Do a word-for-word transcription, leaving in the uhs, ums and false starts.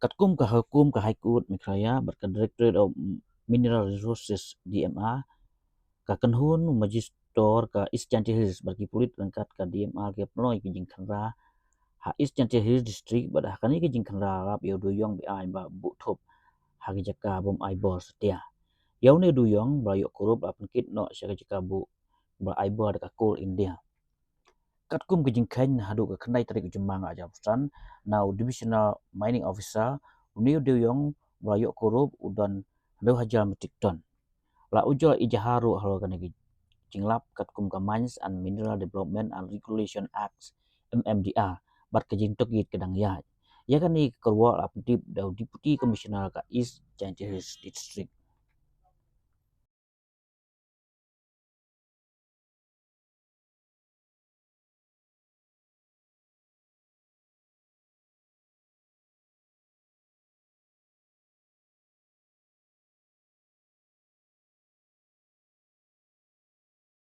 Katkum ka hukum ka High Court Meghalaya bad ka Directorate of Mineral Resources, D M R, ka kynhun Magistrate ka East Jaintia Hills bad ki pulit ryngkat ka D M R ki pynlong ïa ki jingkhynra ha East Jaintia Hills District bad ha kane ka jingkhynra lap ïa u dewïong ba ai ba buh thup ha ki jaka bym ai bor satia. Ïa une u dewïong ba la ïoh kurup la pynkit noh sha ka jaka buh ba ai bor da ka Coal India. Katkum ka jingkheiñ, haduh ka khyndai tarik u Jymmang ar hajar arphew san, na u Divisional Mining Officer, une u dewïong ba la ïoh kurup u don hynriew hajar metric ton. La ujor ijahar ruh halor kane ka jinglap katkum ka Mines and Mineral Development and Regulation Act, M M D R, bad ka jingtohkit ka dang ïaid. Ïa kane ka kyrwoh la pyntip da u Deputy Commissioner ka East Jaintia Hills District.